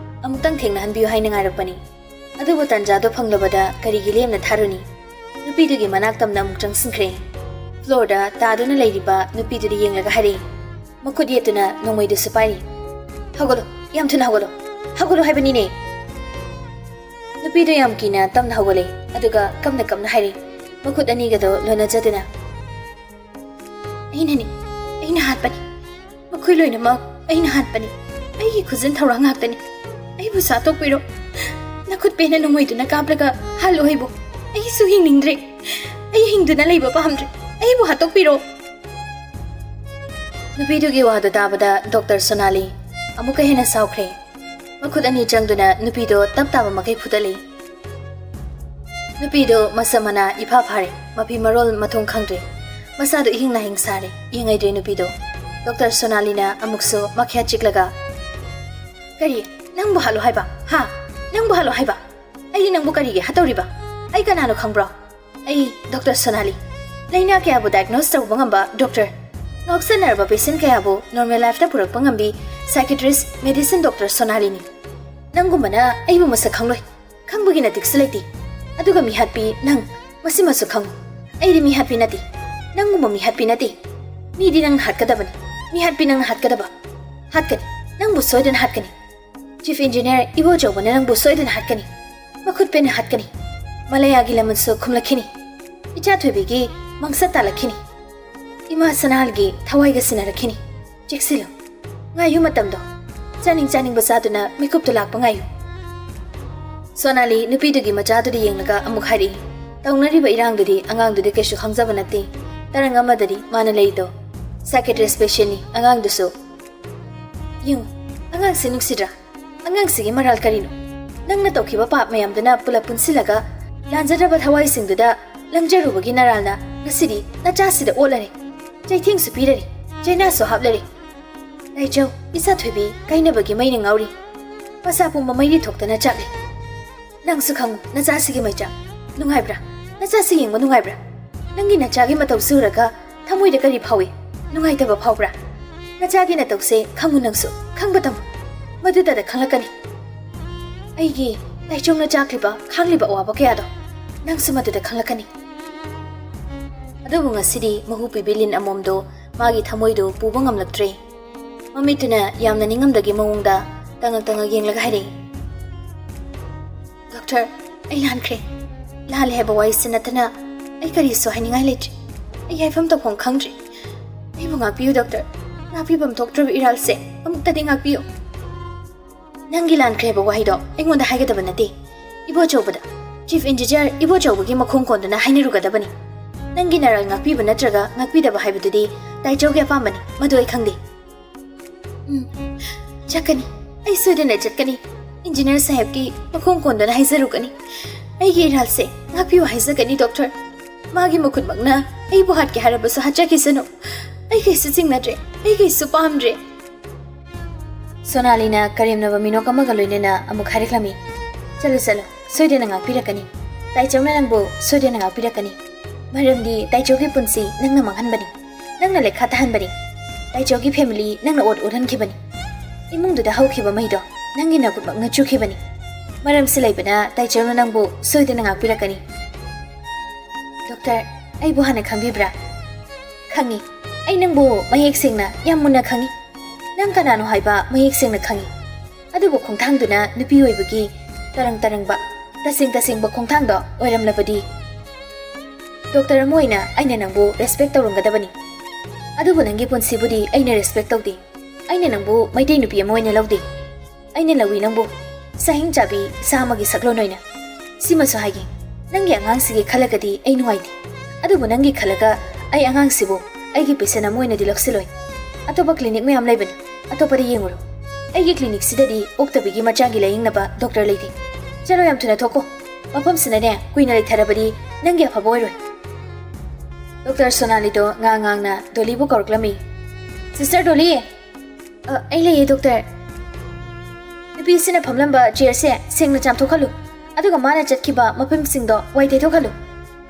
ꯑꯃꯨꯛꯇꯪ ꯊꯦꯡꯅꯍꯟꯕꯤꯌꯨ ꯍꯥꯏꯅ ꯉꯥꯏꯔꯛꯄꯅꯤ꯫ ꯑꯗꯨꯕꯨ ꯇꯥꯟꯖꯥꯗꯣ ꯐꯪꯂꯕꯗ ꯀꯔꯤꯒꯤ ꯂꯦꯝꯅ ꯊꯥꯔꯨꯅꯤ? ꯅꯨꯄꯤꯗꯨꯒꯤ ꯃꯅꯥꯛ ꯇꯝꯅ ꯑꯃꯨꯛ ꯆꯪꯁꯤꯟꯈ꯭ꯔꯦ꯫ ꯐ꯭ꯂꯣꯔꯗ ꯇꯥꯗꯨꯅ ꯂꯩꯔꯤꯕ ꯅꯨꯄꯤꯗꯨꯗ ꯌꯦꯡꯂꯒ ꯍꯥꯏꯔꯛꯏ, ꯃꯈꯨꯠ ꯌꯦꯠꯇꯨꯅ ꯅꯣꯡꯃꯩꯗꯨꯁꯨ ꯄꯥꯏꯔꯤ꯫ "ꯍꯧꯒꯠꯂꯣ, ꯌꯥꯝ ꯊꯨꯅ ꯍꯧꯒꯠꯂꯣ꯫ ꯍꯧꯒꯠꯂꯣ ꯍꯥꯏꯕꯅꯤꯅꯦ!" ꯅꯨꯄꯤꯗꯨ ꯌꯥꯝ ꯀꯤꯅ ꯇꯝꯅ ꯍꯧꯒꯠꯂꯦ, ꯑꯗꯨꯒ ꯀꯞꯅ ꯀꯞꯅ ꯍꯥꯏꯔꯤ, ꯃꯈꯨꯠ ꯑꯅꯤꯒꯗꯣ ꯂꯣꯟꯅꯖꯗꯨꯅ, "ꯑꯩꯅꯅꯤ, ꯑꯩꯅ ꯍꯥꯠꯄꯅꯤ꯫ ꯃꯈꯣꯏ ꯂꯣꯏꯅꯃꯛ ꯑꯩꯅ ꯍꯥꯠꯄꯅꯤ꯫ ꯑꯩꯒꯤ ꯈꯨꯖꯤꯟ ꯊꯧꯔꯥꯡ ꯉꯥꯛꯇꯅꯤ꯫ ꯑꯩꯕꯨ ꯁꯥꯠꯇꯣꯛꯄꯤꯔꯣ꯫ ꯅꯈꯨꯠ ꯄꯦꯟꯅ ꯅꯣꯡꯃꯩꯗꯨꯅ ꯀꯥꯞꯂꯒ ꯍꯥꯠꯂꯨ ꯑꯩꯕꯨ꯫ ꯑꯩꯁꯨ ꯍꯤꯡꯅꯤꯡꯗ꯭ꯔꯦ꯫ ꯑꯩ ꯍꯤꯡꯗꯨꯅ ꯂꯩꯕ ꯄꯥꯝꯗ꯭ꯔꯦ꯫ ꯑꯩꯕꯨ ꯍꯥꯠꯇꯣꯛꯄꯤꯔꯣ!" ꯅꯨꯄꯤꯗꯨꯒꯤ ꯋꯥꯗꯨ ꯇꯥꯕꯗ ꯗꯣꯛꯇꯔ ꯁꯣꯅꯥꯂꯤ ꯑꯃꯨꯛꯀ ꯍꯦꯟꯅ ꯁꯥꯎꯈ꯭ꯔꯦ꯫ ꯃꯈꯨꯠ ꯑꯅꯤ ꯆꯪꯗꯨꯅ ꯅꯨꯄꯤꯗꯣ ꯇꯞ ꯇꯥꯕ ꯃꯈꯩ ꯐꯨꯗꯠꯂꯤ꯫ ꯅꯨꯄꯤꯗꯣ ꯃꯁꯝ ꯃꯅꯥ ꯏꯐꯥ ꯐꯥꯔꯦ, ꯃꯐꯤ ꯃꯔꯣꯜ ꯃꯊꯣꯡ ꯈꯪꯗ꯭ꯔꯦ꯫ ꯃꯁꯥꯗꯣ ꯏꯍꯤꯡ ꯅꯥꯍꯤꯡ ꯁꯥꯔꯦ, ꯌꯦꯡꯉꯩꯗ꯭ꯔꯦ ꯅꯨꯄꯤꯗꯣ꯫ ꯗꯣꯛꯇꯔ ꯁꯣꯅꯥꯂꯤꯅ ꯑꯃꯨꯛꯁꯨ ꯃꯈ꯭ꯌꯥ ꯆꯤꯛꯂꯒ, "ꯀꯔꯤ? ꯅꯪꯕꯨ ꯍꯥꯠꯂꯣ ꯍꯥꯏꯕ? ꯍꯥ? ꯅꯪꯕꯨ ꯍꯥꯠꯂꯣ ꯍꯥꯏꯕ? ꯑꯩꯗꯤ ꯅꯪꯕꯨ ꯀꯔꯤꯒꯤ ꯍꯥꯠꯇꯧꯔꯤꯕ? ꯑꯩ ꯀꯅꯥꯅꯣ ꯈꯪꯕ꯭ꯔꯣ? ꯑꯩ ꯗꯣꯛꯇꯔ ꯁꯣꯅꯥꯂꯤ, ꯂꯥꯏꯅꯥ ꯀꯌꯥꯕꯨ diagnose ꯇꯧꯕ ꯉꯝꯕ ꯗꯣꯛꯇꯔ, ꯉꯥꯎꯁꯟꯅꯔꯕ patient ꯀꯌꯥꯕꯨ normal lifeꯇ ꯄꯨꯔꯛꯄ ꯉꯝꯕꯤ psychiatrist, medicine ꯗꯣꯛꯇꯔ ꯁꯣꯅꯥꯂꯤꯅꯤ꯫ ꯅꯪꯒꯨꯝꯕꯅ ꯑꯩꯕꯨ ꯃꯁꯛ ꯈꯪꯂꯣꯏ, ꯈꯪꯕꯒꯤ ꯅꯇꯤꯛꯁꯨ ꯂꯩꯇꯦ꯫ ꯑꯗꯨꯒ ꯃꯤꯍꯥꯠꯄꯤ ꯅꯪ, ꯃꯁꯤꯃꯁꯨ ꯈꯪꯉꯨ, ꯑꯩꯗꯤ ꯃꯤꯍꯥꯠꯄꯤ ꯅꯠꯇꯦ, ꯅꯪꯒꯨꯝꯕ ꯃꯤꯍꯥꯠꯄꯤ ꯅꯠꯇꯦ꯫ ꯃꯤꯗꯤ ꯅꯪꯅ ꯍꯥꯠꯀꯗꯕꯅꯤ, ꯃꯤꯍꯥꯠꯄꯤ ꯅꯪꯅ ꯍꯥꯠꯀꯗꯕ꯫ ꯍꯥꯠꯀꯅꯤ, ꯅꯪꯕꯨ ꯁꯣꯏꯗꯅ ꯍꯥꯠꯀꯅꯤ꯫ Chief Engineer ꯏꯕꯣꯆꯧꯕꯅ ꯅꯪꯕꯨ ꯁꯣꯏꯗꯅ ꯍꯥꯠꯀꯅꯤ꯫ ꯃꯈꯨꯠ ꯄꯦꯟꯅ ꯍꯥꯠꯀꯅꯤ꯫ ꯃꯂꯌꯥꯒꯤ ꯂꯃꯟꯁꯨ ꯈꯨꯝꯂꯛꯈꯤꯅꯤ꯫ ꯏꯆꯥ ꯊꯣꯏꯕꯤꯒꯤ ꯃꯪꯁꯠ ꯇꯥꯜꯂꯛꯈꯤꯅꯤ꯫ ꯏꯃꯥ ꯁꯅꯥꯍꯜꯒꯤ ꯊꯋꯥꯏꯒ ꯁꯤꯟꯅꯔꯛꯈꯤꯅꯤ꯫ ꯆꯦꯛꯁꯤꯜꯂꯨ꯫ ꯉꯥꯏꯌꯨ ꯃꯇꯝꯗꯣ꯫ ꯆꯥꯅꯤꯡ ꯆꯥꯅꯤꯡꯕ ꯆꯥꯗꯨꯅ ꯃꯤꯀꯨꯞꯇꯨ ꯂꯥꯛꯄ ꯉꯥꯏꯌꯨ꯫ ꯁꯣꯅꯥꯂꯤ ꯅꯨꯄꯤꯗꯨꯒꯤ ꯃꯆꯥꯗꯨꯗ ꯌꯦꯡꯂꯒ ꯑꯃꯨꯛ ꯍꯥꯏꯔꯛꯏ, ꯇꯧꯅꯔꯤꯕ ꯏꯔꯥꯡꯗꯨꯗꯤ ꯑꯉꯥꯡꯗꯨꯗꯤ ꯀꯩꯁꯨ ꯈꯪꯖꯕ ꯅꯠꯇꯦ꯫ ꯇꯔꯪ ꯑꯃꯗꯅꯤ ꯃꯥꯅ ꯂꯩꯗꯣ꯫ Psychiatrist patientꯅꯤ ꯑꯉꯥꯡꯗꯨꯁꯨ꯫ ꯌꯦꯡꯉꯨ, ꯑꯉꯥꯡꯁꯤ ꯅꯨꯡꯁꯤꯗ꯭ꯔꯥ? ꯑꯉꯥꯡꯁꯤꯒꯤ ꯃꯔꯥꯜ ꯀꯔꯤꯅꯣ? ꯅꯪꯅ ꯇꯧꯈꯤꯕ ꯄꯥꯞ ꯃꯌꯥꯝꯗꯨꯅ ꯄꯨꯂꯞ ꯄꯨꯟꯁꯤꯜꯂꯒ ꯂꯥꯟꯖꯗ꯭ꯔꯕ ꯊꯋꯥꯏꯁꯤꯡꯗꯨꯗ ꯂꯪꯖꯔꯨꯕꯒꯤ ꯅꯔꯥꯜꯅ ꯉꯁꯤꯗꯤ ꯅꯆꯥꯁꯤꯗ ꯑꯣꯠꯂꯔꯦ꯫ ꯆꯩꯊꯦꯡꯁꯨ ꯄꯤꯔꯔꯦ, ꯆꯩꯅꯥꯁꯨ ꯍꯥꯞꯂꯔꯦ꯫ ꯇꯥꯏꯆꯧ, ꯏꯆꯥ ꯊꯣꯏꯕꯤ ꯀꯥꯏꯅꯕꯒꯤ ꯃꯩꯅ ꯉꯥꯎꯔꯤ꯫ ꯃꯆꯥ ꯄꯨꯝꯕ ꯃꯩꯔꯤ ꯊꯣꯛꯇꯅ ꯆꯥꯛꯂꯤ꯫ ꯅꯪꯁꯨ ꯈꯪꯉꯨ, ꯅꯆꯥꯁꯤꯒꯤ ꯃꯩꯆꯥꯛ꯫ ꯅꯨꯡꯉꯥꯏꯕ꯭ꯔꯥ? ꯅꯆꯥꯁꯤ ꯌꯦꯡꯕ ꯅꯨꯡꯉꯥꯏꯕ꯭ꯔꯥ? ꯅꯪꯒꯤ ꯅꯆꯥꯒꯤ ꯃꯇꯧꯁꯤ ꯎꯔꯒ ꯊꯃꯣꯏꯗ ꯀꯔꯤ ꯐꯥꯎꯏ? ꯅꯨꯡꯉꯥꯏꯇꯕ ꯐꯥꯎꯕ꯭ꯔꯥ? ꯅꯆꯥꯒꯤ ꯅꯇꯧꯁꯦ ꯈꯪꯉꯨ ꯅꯪꯁꯨ, ꯈꯪꯕ ꯇꯝꯃꯨ꯫ ꯃꯗꯨꯗꯗ ꯈꯪꯂꯛꯀꯅꯤ꯫ ꯑꯩꯒꯤ ꯇꯥꯏꯆꯧꯅ ꯆꯥꯛꯂꯤꯕ, ꯈꯥꯡꯂꯤꯕ ꯑꯋꯥꯕ ꯀꯌꯥꯗꯣ ꯅꯪꯁꯨ ꯃꯗꯨꯗ ꯈꯪꯂꯛꯀꯅꯤ꯫ ꯑꯗꯨꯕꯨ ꯉꯁꯤꯗꯤ ꯃꯍꯨ ꯄꯤꯕꯤ ꯂꯤꯟ ꯑꯃꯣꯝꯗꯣ ꯃꯥꯒꯤ ꯊꯃꯣꯏꯗꯨ ꯄꯨꯕ ꯉꯝꯂꯛꯇ꯭ꯔꯦ꯫ ꯃꯃꯤꯠꯇꯨꯅ ꯌꯥꯝꯅ ꯅꯤꯡꯉꯝꯗꯒꯤ ꯃꯑꯣꯡꯗ ꯇꯉꯛ ꯇꯉꯛ ꯌꯦꯡꯂꯒ ꯍꯥꯏꯔꯛꯏ, "ꯗꯣꯛꯇꯔ, ꯑꯩ ꯂꯥꯟꯈ꯭ꯔꯦ꯫ ꯂꯥꯜꯂꯦ ꯍꯥꯏꯕ ꯋꯥꯍꯩꯁꯤ ꯅꯠꯇꯅ ꯑꯩ ꯀꯔꯤꯁꯨ ꯍꯥꯏꯅꯤꯡꯉꯥꯏ ꯂꯩꯇ꯭ꯔꯦ꯫ ꯑꯩ ꯍꯥꯏꯐꯝ ꯇꯧꯐꯝ ꯈꯪꯗ꯭ꯔꯦ꯫ ꯑꯩꯕꯨ ꯉꯥꯛꯄꯤꯌꯨ ꯗꯣꯛꯇꯔ꯫ ꯉꯥꯛꯄꯤꯐꯝ ꯊꯣꯛꯇ꯭ꯔꯕ ꯏꯔꯥꯜꯁꯦ ꯑꯃꯨꯛꯇꯗꯤ ꯉꯥꯛꯄꯤꯌꯨ꯫" "ꯅꯪꯒꯤ ꯂꯥꯟꯈ꯭ꯔꯦ ꯍꯥꯏꯕ ꯋꯥꯍꯩꯗꯣ ꯑꯩꯉꯣꯟꯗ ꯍꯥꯏꯒꯗꯕ ꯅꯠꯇꯦ꯫ ꯏꯕꯣꯆꯧꯕꯗ, ꯆꯤꯐ ꯏꯟꯖꯤꯅꯤꯌꯔ ꯏꯕꯣꯆꯧꯕꯒꯤ ꯃꯈꯣꯡ ꯀꯣꯟꯗꯨꯅ ꯍꯥꯏꯅꯔꯨꯒꯗꯕꯅꯤ꯫ ꯅꯪꯒꯤ ꯅꯔꯥꯜ ꯉꯥꯛꯄꯤꯕ ꯅꯠꯇ꯭ꯔꯒ ꯉꯥꯛꯄꯤꯗꯕ ꯍꯥꯏꯕꯗꯨꯗꯤ ꯇꯥꯏꯆꯧꯒꯤ ꯑꯄꯥꯝꯕꯅꯤ, ꯃꯗꯨ ꯑꯩ ꯈꯪꯗꯦ꯫" "ꯎꯝ, ꯆꯠꯀꯅꯤ꯫ ꯑꯩ ꯁꯣꯏꯗꯅ ꯆꯠꯀꯅꯤ꯫ ꯏꯟꯖꯤꯅꯤꯌꯔ ꯁꯥꯍꯦꯕꯀꯤ ꯃꯈꯣꯡ ꯀꯣꯟꯗꯨꯅ ꯍꯥꯏꯖꯔꯨꯒꯅꯤ꯫ ꯑꯩꯒꯤ ꯏꯔꯥꯜꯁꯦ ꯉꯥꯛꯄꯤꯌꯨ ꯍꯥꯏꯖꯒꯅꯤ ꯗꯣꯛꯇꯔ꯫ ꯃꯥꯒꯤ ꯃꯈꯨꯠꯃꯛꯅ ꯑꯩꯕꯨ ꯍꯥꯠꯀꯦ ꯍꯥꯏꯔꯕꯁꯨ ꯍꯥꯠꯆꯈꯤꯁꯅꯨ꯫ ꯑꯩ ꯀꯩꯁꯨ ꯆꯤꯡꯅꯗ꯭ꯔꯦ, ꯑꯩ ꯀꯩꯁꯨ ꯄꯥꯝꯗ꯭ꯔꯦ꯫" ꯁꯣꯅꯥꯂꯤꯅ ꯀꯔꯦꯝꯅꯕ ꯃꯤꯅꯣꯛ ꯑꯃꯒ ꯂꯣꯏꯅꯅ ꯑꯃꯨꯛ ꯍꯥꯏꯔꯛꯂꯝꯃꯤ, "ꯆꯠꯂꯨ, ꯆꯠꯂꯨ, ꯁꯣꯏꯗꯅ ꯉꯥꯛꯄꯤꯔꯛꯀꯅꯤ꯫ ꯇꯥꯏꯆꯧꯅ ꯅꯪꯕꯨ ꯁꯣꯏꯗꯅ ꯉꯥꯛꯄꯤꯔꯛꯀꯅꯤ꯫ ꯃꯔꯝꯗꯤ ꯇꯥꯏꯆꯧꯒꯤ ꯄꯨꯟꯁꯤ ꯅꯪꯅ ꯃꯥꯡꯍꯟꯕꯅꯤ, ꯅꯪꯅ ꯂꯩꯈꯥ ꯇꯥꯍꯟꯕꯅꯤ꯫ ꯇꯥꯏꯆꯧꯒꯤ ꯐꯦꯃꯤꯂꯤ ꯅꯪꯅ ꯑꯣꯠ ꯑꯣꯠꯍꯟꯈꯤꯕꯅꯤ꯫ ꯏꯃꯨꯡꯗꯨꯗ ꯍꯧꯈꯤꯕ ꯃꯩꯗꯣ ꯅꯪꯒꯤ ꯅꯈꯨꯠꯃꯛꯅ ꯆꯨꯈꯤꯕꯅꯤ꯫ ꯃꯔꯝꯁꯤ ꯂꯩꯕꯅ ꯇꯥꯏꯆꯧꯅ ꯅꯪꯕꯨ ꯁꯣꯏꯗꯅ ꯉꯥꯛꯄꯤꯔꯛꯀꯅꯤ꯫" "ꯗꯣꯛꯇꯔ, ꯑꯩꯕꯨ ꯍꯥꯟꯅ ꯈꯪꯕꯤꯕ꯭ꯔꯥ?" "ꯈꯪꯉꯤ꯫ ꯑꯩ ꯅꯪꯕꯨ ꯃꯌꯦꯛ ꯁꯦꯡꯅ ꯌꯥꯝ ꯃꯨꯟꯅ ꯈꯪꯉꯤ꯫ ꯅꯪ ꯀꯅꯥꯅꯣ ꯍꯥꯏꯕ ꯃꯌꯦꯛ ꯁꯦꯡꯅ ꯈꯪꯉꯤ꯫ ꯑꯗꯨꯕꯨ ꯈꯣꯡꯊꯥꯡꯗꯨꯅ ꯅꯨꯄꯤ ꯑꯣꯏꯕꯒꯤ ꯇꯔꯪ ꯇꯔꯪꯕ, ꯇꯁꯦꯡ ꯇꯁꯦꯡꯕ ꯈꯣꯡꯊꯥꯡꯗꯣ ꯑꯣꯏꯔꯝꯂꯕꯗꯤ, ꯗꯣꯛꯇꯔ ꯑꯃ ꯑꯣꯏꯅ ꯑꯩꯅ ꯅꯪꯕꯨ ꯔꯦꯁꯄꯦꯛ ꯇꯧꯔꯝꯒꯗꯕꯅꯤ꯫ ꯑꯗꯨꯕꯨ ꯅꯪꯒꯤ ꯄꯨꯟꯁꯤꯕꯨꯗꯤ ꯑꯩꯅ ꯔꯦꯁꯄꯦꯛ ꯇꯧꯗꯦ꯫ ꯑꯩꯅ ꯅꯪꯕꯨ ꯃꯩꯇꯩ ꯅꯨꯄꯤ ꯑꯃ ꯑꯣꯏꯅ ꯂꯧꯗꯦ꯫ ꯑꯩꯅ ꯂꯧꯏ ꯅꯪꯕꯨ ꯁꯍꯤꯡ ꯆꯥꯕꯤ ꯏꯆꯥ ꯑꯃꯒꯤ ꯁꯛꯂꯣꯟ ꯑꯣꯏꯅ꯫ ꯁꯤꯃꯁꯨ ꯍꯥꯏꯒꯦ, ꯅꯪꯒꯤ ꯑꯉꯥꯡꯁꯤꯒꯤ ꯈꯜꯂꯒꯗꯤ ꯑꯩ ꯅꯨꯡꯉꯥꯏꯇꯦ꯫ ꯑꯗꯨꯕꯨ ꯅꯪꯒꯤ ꯈꯜꯂꯒ ꯑꯩ ꯑꯉꯥꯡꯁꯤꯕꯨ ꯑꯩꯒꯤ ꯄꯦꯁꯦꯟ ꯑꯃ ꯑꯣꯏꯅꯗꯤ ꯂꯧꯁꯤꯜꯂꯣꯏ꯫ ꯑꯇꯣꯞꯄ ꯀ꯭ꯂꯤꯅꯤꯛ ꯃꯌꯥꯝ ꯂꯩꯕꯅꯤ, ꯑꯇꯣꯞꯄꯗ ꯌꯦꯡꯉꯨꯔꯣ꯫ ꯑꯩꯒꯤ ꯀ꯭ꯂꯤꯅꯤꯛꯁꯤꯗꯗꯤ ꯑꯣꯛꯇꯕꯤꯒꯤ ꯃꯆꯥꯒꯤ ꯂꯥꯌꯦꯡꯅꯕ ꯗꯣꯛꯇꯔ ꯂꯩꯇꯦ꯫ ꯆꯠꯂꯣ, ꯌꯥꯝ ꯊꯨꯅ ꯊꯣꯛꯈꯣ꯫ ꯃꯐꯝꯁꯤꯅꯅꯦ ꯀꯨꯏꯅ ꯂꯩꯊꯔꯕꯗꯤ ꯅꯪꯒꯤ ꯑꯐꯕ ꯑꯣꯏꯔꯣꯏ꯫" ꯗꯣꯛꯇꯔ ꯁꯣꯅꯥꯂꯤꯗꯣ ꯉꯥꯡ ꯉꯥꯡꯅ ꯗꯣꯂꯤꯕꯨ ꯀꯧꯔꯛꯂꯝꯃꯤ꯫ "ꯁꯤꯁꯇꯔ ꯗꯣꯂꯤ!" ꯑ, ꯑꯩ ꯂꯩꯌꯦ, ꯗꯣꯛꯇꯔ꯫ ꯅꯨꯄꯤꯁꯤꯅ ꯐꯝꯂꯝꯕ ꯆꯤꯌꯔꯁꯦ ꯁꯦꯡꯅ ꯆꯥꯝꯊꯣꯛꯍꯜꯂꯨ, ꯑꯗꯨꯒ ꯃꯥꯅ ꯆꯠꯈꯤꯕ ꯃꯐꯝꯁꯤꯡꯗꯣ ꯋꯥꯏ ꯇꯩꯊꯣꯛꯍꯜꯂꯨ꯫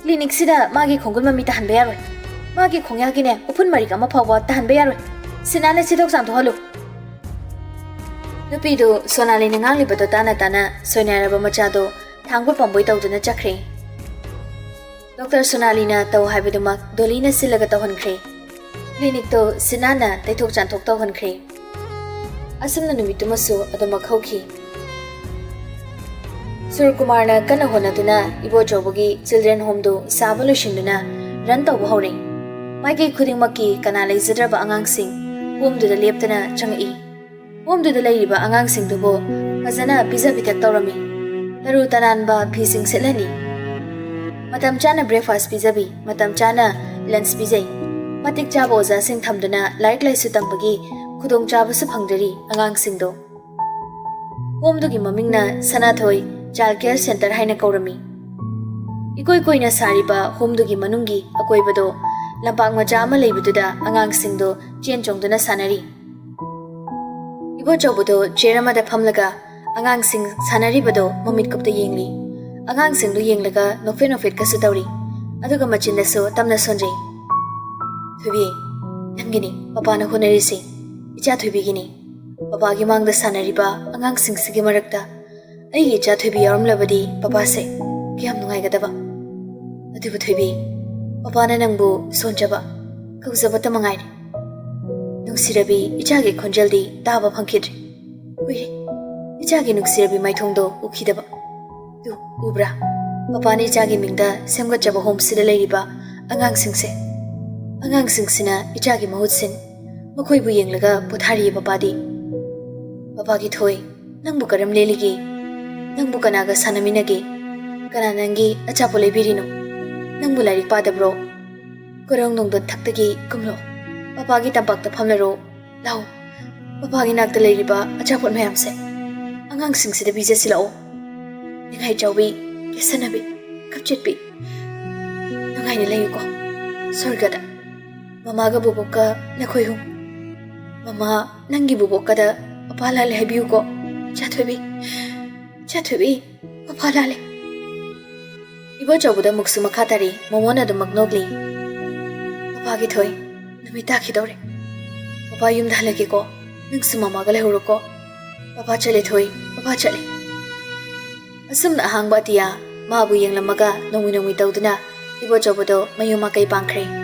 ꯀ꯭ꯂꯤꯅꯤꯛꯁꯤꯗ ꯃꯥꯒꯤ ꯈꯣꯡꯒꯨꯜ ꯃꯃꯤ ꯇꯥꯍꯟꯕ ꯌꯥꯔꯣꯏ꯫ ꯃꯥꯒꯤ ꯈꯣꯡꯌꯥꯒꯤꯅꯦ ꯎꯐꯨꯟ ꯃꯔꯤꯛ ꯑꯃ ꯐꯥꯎꯕ ꯇꯥꯍꯟꯕ ꯌꯥꯔꯣꯏ꯫ ꯁꯤꯅꯥꯅ ꯁꯤꯊꯣꯛ ꯆꯥꯝꯊꯣꯛꯍꯜꯂꯨ꯫ ꯅꯨꯄꯤꯗꯨ ꯁꯣꯅꯥꯂꯤꯅ ꯉꯥꯡꯂꯤꯕꯗꯣ ꯇꯥꯅ ꯇꯥꯅ ꯁꯣꯏꯅꯥꯏꯔꯕ ꯃꯆꯥꯗꯣ ꯊꯥꯡꯕ ꯄꯥꯝꯕꯣꯏ ꯇꯧꯗꯨꯅ ꯆꯠꯈ꯭ꯔꯦ꯫ ꯗꯣꯛꯇꯔ ꯁꯣꯅꯥꯂꯤꯅ ꯇꯧ ꯍꯥꯏꯕꯗꯨꯃꯛ ꯗꯣꯂꯤꯅ ꯁꯤꯜꯂꯒ ꯇꯧꯍꯟꯈ꯭ꯔꯦ꯫ ꯀ꯭ꯂꯤꯅꯤꯛꯇꯣ ꯁꯤꯅꯥꯅ ꯇꯩꯊꯣꯛ ꯆꯥꯝꯊꯣꯛ ꯇꯧꯍꯟꯈ꯭ꯔꯦ꯫ ꯑꯁꯨꯝꯅ ꯅꯨꯃꯤꯠꯇꯨꯃꯁꯨ ꯑꯗꯨꯃꯛ ꯍꯧꯈꯤ꯫ ꯁꯨꯔꯀꯨꯃꯥꯔꯅ ꯀꯟꯅ ꯍꯣꯠꯅꯗꯨꯅ ꯏꯕꯣꯆꯧꯕꯒꯤ ꯆꯤꯜꯗ꯭ꯔꯦꯟ ꯍꯣꯝꯗꯨ ꯁꯥꯕ ꯂꯣꯏꯁꯤꯟꯗꯨꯅ ꯔꯟ ꯇꯧꯕ ꯍꯧꯔꯦ꯫ ꯃꯥꯏꯀꯩ ꯈꯨꯗꯤꯡꯃꯛꯀꯤ ꯀꯅꯥ ꯂꯩꯖꯗ꯭ꯔꯕ ꯑꯉꯥꯡꯁꯤꯡ ꯍꯣꯝꯗꯨꯗ ꯂꯦꯞꯇꯅ ꯆꯪꯉꯛꯏ꯫ ꯍꯣꯝꯗꯨꯗ ꯂꯩꯔꯤꯕ ꯑꯉꯥꯡꯁꯤꯡꯗꯨꯕꯨ ꯐꯖꯅ ꯄꯤꯖ ꯄꯤꯊꯛ ꯇꯧꯔꯝꯃꯤ꯫ ꯇꯔꯨ ꯇꯅꯥꯟꯕ ꯐꯤꯁꯤꯡ ꯁꯦꯠꯍꯜꯂꯤ꯫ ꯃꯇꯝ ꯆꯥꯅ ꯕ꯭ꯔꯦꯛꯐꯥꯁ ꯄꯤꯖꯕꯤ, ꯃꯇꯝ ꯆꯥꯅ ꯂꯟꯆ ꯄꯤꯖꯩ꯫ ꯃꯇꯤꯛ ꯆꯥꯕ ꯑꯣꯖꯥꯁꯤꯡ ꯊꯝꯗꯨꯅ ꯂꯥꯏꯔꯤꯛ ꯂꯥꯏꯁꯨ ꯇꯝꯕꯒꯤ ꯈꯨꯗꯣꯡꯆꯥꯕꯁꯨ ꯐꯪꯖꯔꯤ ꯑꯉꯥꯡꯁꯤꯡꯗꯣ꯫ ꯍꯣꯝꯗꯨꯒꯤ ꯃꯃꯤꯡꯅ ꯁꯅꯥꯊꯣꯏ ꯆꯥꯏꯜ ꯀꯦꯌꯔ ꯁꯦꯟꯇꯔ ꯍꯥꯏꯅ ꯀꯧꯔꯝꯃꯤ꯫ ꯏꯀꯣꯏ ꯀꯣꯏꯅ ꯁꯥꯔꯤꯕ ꯍꯣꯝꯗꯨꯒꯤ ꯃꯅꯨꯡꯒꯤ ꯑꯀꯣꯏꯕꯗꯣ ꯂꯝꯄꯥꯛ ꯃꯆꯥ ꯑꯃ ꯂꯩꯕꯗꯨꯗ ꯑꯉꯥꯡꯁꯤꯡꯗꯣ ꯆꯦꯟ ꯆꯣꯡꯗꯨꯅ ꯁꯥꯟꯅꯔꯤ꯫ ꯏꯕꯣꯆꯧꯕꯗꯣ ꯆꯤꯌꯔ ꯑꯃꯗ ꯐꯝꯂꯒ ꯑꯉꯥꯡꯁꯤꯡ ꯁꯥꯟꯅꯔꯤꯕꯗꯣ ꯃꯃꯤꯠ ꯀꯨꯞꯇ ꯌꯦꯡꯂꯤ꯫ ꯑꯉꯥꯡꯁꯤꯡꯗꯨ ꯌꯦꯡꯂꯒ ꯅꯣꯛꯐꯦꯠ ꯅꯣꯛꯐꯦꯠꯀꯁꯨ ꯇꯧꯔꯤ꯫ ꯑꯗꯨꯒ ꯃꯆꯤꯟꯗꯁꯨ ꯇꯞꯅ ꯁꯣꯟꯖꯩ꯫ "ꯊꯣꯏꯕꯤ, ꯅꯪꯒꯤꯅꯤ ꯄꯄꯥꯅ ꯍꯣꯠꯅꯔꯤꯁꯤ꯫ ꯏꯆꯥ ꯊꯣꯏꯕꯤꯒꯤꯅꯤ꯫ ꯄꯄꯥꯒꯤ ꯃꯥꯡꯗ ꯁꯥꯟꯅꯔꯤꯕ ꯑꯉꯥꯡꯁꯤꯡꯁꯤꯒꯤ ꯃꯔꯛꯇ ꯑꯩꯒꯤ ꯏꯆꯥ ꯊꯣꯏꯕꯤ ꯌꯥꯎꯔꯝꯂꯕꯗꯤ ꯄꯄꯥꯁꯦ ꯀꯌꯥꯝ ꯅꯨꯡꯉꯥꯏꯒꯗꯕ꯫ ꯑꯗꯨꯕꯨ ꯊꯣꯏꯕꯤ, ꯄꯄꯥꯅ ꯅꯪꯕꯨ ꯁꯣꯟꯖꯕ, ꯀꯧꯖꯕꯇ ꯃꯉꯥꯏꯔꯦ꯫ ꯅꯨꯡꯁꯤꯔꯕꯤ ꯏꯆꯥꯒꯤ ꯈꯣꯟꯖꯦꯜꯗꯤ ꯇꯥꯕ ꯐꯪꯈꯤꯗ꯭ꯔꯦ꯫ ꯀꯨꯏꯔꯦ ꯏꯆꯥꯒꯤ ꯅꯨꯡꯁꯤꯔꯕꯤ ꯃꯥꯏꯊꯣꯡꯗꯣ ꯎꯈꯤꯗꯕ꯫ ꯇꯨ, ꯎꯕ꯭ꯔꯥ? ꯄꯄꯥꯅ ꯏꯆꯥꯒꯤ ꯃꯤꯡꯗ ꯁꯦꯝꯒꯠꯆꯕ ꯍꯣꯝꯁꯤꯗ ꯂꯩꯔꯤꯕ ꯑꯉꯥꯡꯁꯤꯡꯁꯦ꯫ ꯑꯉꯥꯡꯁꯤꯡꯁꯤꯅ ꯏꯆꯥꯒꯤ ꯃꯍꯨꯠ ꯁꯤꯟ ꯃꯈꯣꯏꯕꯨ ꯌꯦꯡꯂꯒ ꯄꯣꯊꯥꯔꯤꯌꯦ ꯄꯄꯥꯗꯤ꯫ ꯄꯄꯥꯒꯤ ꯊꯣꯏ, ꯅꯪꯕꯨ ꯀꯔꯝ ꯂꯦꯜꯂꯤꯒꯦ? ꯅꯪꯕꯨ ꯀꯅꯥꯒ ꯁꯥꯟꯅꯃꯤꯟꯅꯒꯦ? ꯀꯅꯥ ꯅꯪꯒꯤ ꯑꯆꯥꯄꯣꯠ ꯂꯩꯕꯤꯔꯤꯅꯣ? ꯅꯪꯕꯨ ꯂꯥꯏꯔꯤꯛ ꯄꯥꯗꯕ꯭ꯔꯣ? ꯀꯣꯔꯧ ꯅꯣꯡꯗꯣꯟ ꯊꯛꯇꯒꯤ ꯀꯨꯝꯂꯣ꯫ ꯄꯄꯥꯒꯤ ꯇꯝꯄꯥꯛꯇ ꯐꯝꯂꯔꯣ꯫ ꯂꯥꯛꯑꯣ, ꯄꯄꯥꯒꯤ ꯅꯥꯛꯇ ꯂꯩꯔꯤꯕ ꯑꯆꯥꯄꯣꯠ ꯃꯌꯥꯝꯁꯦ ꯑꯉꯥꯡꯁꯤꯡꯁꯤꯗ ꯄꯤꯖꯁꯤꯜꯂꯛꯑꯣ꯫ ꯅꯤꯡꯉꯥꯏ ꯆꯥꯎꯕꯤ, ꯀꯦꯁꯟꯅꯕꯤ, ꯀꯞꯆꯦꯠꯄꯤ, ꯅꯨꯡꯉꯥꯏꯅ ꯂꯩꯌꯨꯀꯣ ꯁ꯭ꯋꯔꯒꯗ꯫ ꯃꯃꯥꯒ ꯕꯣꯕꯣꯛꯀ ꯅꯈꯣꯏ ꯍꯨꯝ꯫ "ꯃꯃꯥ, ꯅꯪꯒꯤ ꯕꯣꯕꯣꯛꯀꯗ ꯃꯄꯥ ꯂꯥꯜꯂꯦ ꯍꯥꯏꯕꯤꯌꯨꯀꯣ꯫ ꯏꯆꯥ ꯊꯣꯏꯕꯤ, ꯏꯆꯥ ꯊꯣꯏꯕꯤ, ꯃꯄꯥ ꯂꯥꯜꯂꯦ꯫" ꯏꯕꯣꯆꯧꯕꯗ ꯑꯃꯨꯛꯁꯨ ꯃꯈꯥ ꯇꯥꯔꯤ꯫ ꯃꯣꯃꯣꯅ ꯑꯗꯨꯃꯛ ꯅꯣꯛꯂꯤ꯫ "ꯄꯄꯥꯒꯤ ꯊꯣꯏ, ꯅꯨꯃꯤꯠ ꯇꯥꯈꯤꯗꯧꯔꯦ꯫ ꯄꯄꯥ ꯌꯨꯝꯗ ꯍꯜꯂꯒꯦꯀꯣ꯫ ꯅꯪꯁꯨ ꯃꯃꯥꯒ ꯂꯩꯍꯧꯔꯣꯀꯣ꯫ ꯄꯄꯥ ꯆꯠꯂꯦ ꯊꯣꯏ, ꯄꯄꯥ ꯆꯠꯂꯦ꯫" ꯑꯁꯨꯝꯅ ꯑꯍꯥꯡꯕ ꯑꯇꯤꯌꯥ ꯃꯥꯕꯨ ꯌꯦꯡꯂꯝꯃꯒ ꯅꯣꯡꯃꯤ ꯅꯣꯡꯃꯤ ꯇꯧꯗꯨꯅ ꯏꯕꯣꯆꯧꯕꯗꯣ ꯃꯌꯨꯝ ꯃꯀꯩ ꯄꯥꯡꯈ꯭ꯔꯦ꯫